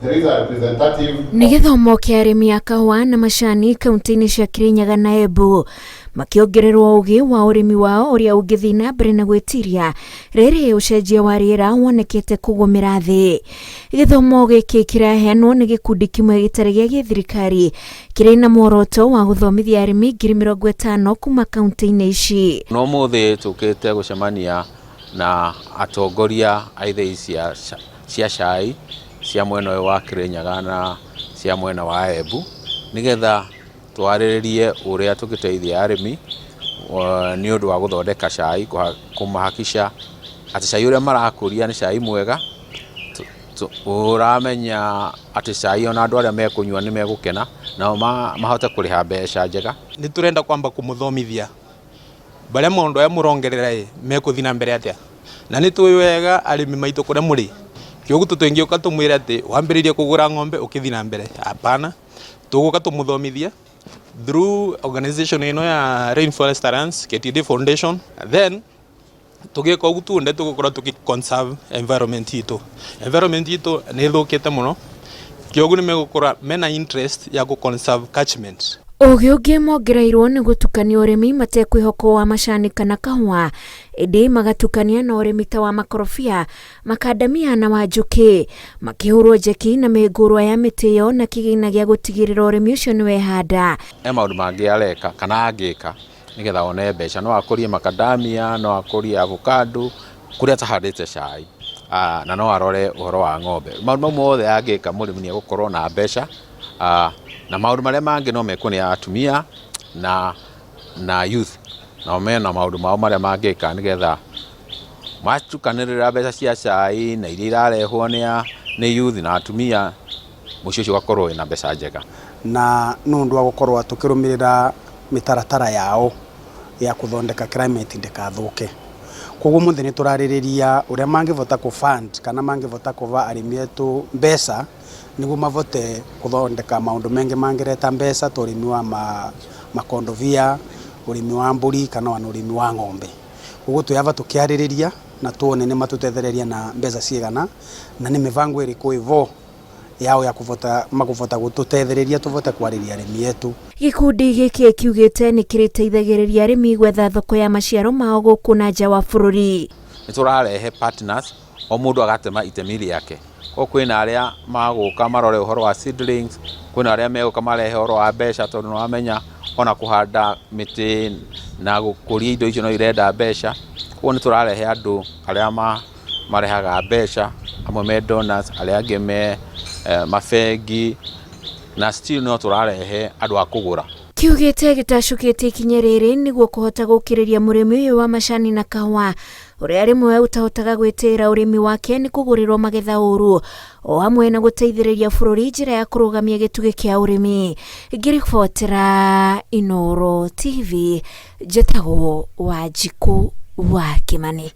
There is a representative. Nĩ gĩthomo kĩa arĩmi a kahũa na macani kaunti-inĩ cia Kirinyaga na Embu makĩongererwo ũgĩ wa ũrĩmi wao ũrĩa ũngĩthiĩ na mbere na gwĩtiria rĩrĩ ũcenjia wa rĩera wonekete kũgũmĩra thĩ. Gĩthomo gĩkĩ kĩraheanwo nĩ gĩkundi kĩmwe gĩtarĩ gĩa gĩthirikari kĩrĩ na muoroto wa gũthomithia arĩmi 50,000 kuma kaunti-inĩ ici. No mũthĩ tũkĩte gũcemania na atongoria a ithĩi cia cai cia mwena ũyũ wa Kirinyaga na cia mwena wa Embu, nĩgetha twarĩrĩrie ũrĩa tũngĩteithia arĩmi nĩ ũndũ wa gũthondeka cai, kũmahakisha atĩ cai ũrĩa marakũria nĩ cai mwega, ũramenya atĩ cai ona andũ arĩa mekũnyua nĩ megũkena, nao mahote kũrĩha mbeca njega. Nĩ tũrenda kwamba kũmũthomithia baria maundu aya murongerera ĩ mekuthi na mbere atia, na nĩ tũĩ wega arĩmi maitũ kũrĩa mũrĩ. Kĩoguo tũtingĩũka tũmwĩre atĩ wambĩrĩrie kũgũra ng'ombe ũkĩthi na mbere, hapana. Tũgũka tũmũthomithie through organization ĩno ya Rainforest Alliance KTD Foundation, then tũgĩka ũguo tunde tũgũkorwo tũgĩ conserve environment itũ. Environment itũ nĩ ĩthũkĩte mũno, kĩoguo nĩ megũkorwo mena interest ya gũ conserve catchment. Ũgĩ ũngĩ mongereirwo nĩ gũtukania ũrĩmi matekwĩhoka wa macani kana kahũa, ĩndĩ magatukania na ũrĩmi ta wa makorobia, makandamia na wa njũkĩ, makĩhũrwo njeki na mĩngũrwa ya mĩtĩ ĩyo na kĩgĩna gĩa gũtigĩrĩra ũrĩmi ũcio nĩ wehanda. He maũndũ mangĩ areka kana angĩka nĩgetha one mbeca. No akũrie macadamia, no akũrie avocado kũrĩa atahandĩte cai, na no arore ũhoro wa ng'ombe. Maũndũ mau mothe angĩka mũrĩmi nĩ egũkorwo na mbeca, na maũndũ marĩa mangĩ no mekwo nĩ atumia na youth, nao mena maũndũ mao marĩa mangĩka nĩgetha matukanĩrĩra mbeca cia cai na iria irarehwo nĩ youth na atumia, mũciĩ ũcio ũgakorwo wĩna mbeca njega. Na nĩ ũndũ wa gũkorwo tũkĩrũmĩrĩra mĩtaratara yao ya kũthondeka climate ndĩkathũke. Koguo mũthĩ nĩ tũrarĩrĩria ũrĩa mangĩbota kũ fund kana mangĩbota kũva arĩmi etu mbeca nĩguo mabote kũthondeka maũndũ mengĩ mangĩreta mbeca ta ũrĩmi wa makondobia, ũrĩmi wa mbũri kana ona ũrĩmi wa ng'ombe. Koguo twĩ ava tũkĩarĩrĩria na tuone nĩ matũtethereria na mbeca cigana na nĩ mĩbango ĩrĩkũ ĩvo yao ya kũbota makũbota gũtũtethereria tũbote kwarĩria arĩmi etu. Gĩkundi gĩkĩ kiugĩte nĩ kĩrĩteithagĩrĩria arĩmi gwetha thoko ya maciaro mao gũkũ na nja wa bũrũri. Nĩ tũrarehe partners, o mũndũ agatema itemi rĩake. Koguo kwĩna arĩa magũka marore ũhoro wa seedlings, kwĩna arĩa megũka marehe ũhoro wa mbeca tondũ nĩ wamenya ona kũhanda mĩtĩ na gũkũria indo icio no irenda mbeca. Koguo nĩ tũrarehe andũ arĩa marehaga mbeca, amwe me donors, arĩa angĩ me mabengi, na still no tũrarehe andũ a kũgũra. Kiugĩte gĩtacũkĩtie ikinya rĩrĩ nĩguo kũhota gũkĩrĩria mũrĩmi ũyũ wa macani na kahũa ũrĩa rĩmwe ũtahotaga gwĩtĩĩra ũrĩmi wake nĩ kũgũrĩrwo magetha ũru, o hamwe na gũteithĩrĩria bũrũri njĩra ya kũrũgamia gĩtugĩ kĩa ũrĩmi. Ngĩribotera Inooro TV, njĩtagwo Wanjikũ wa Kĩmani.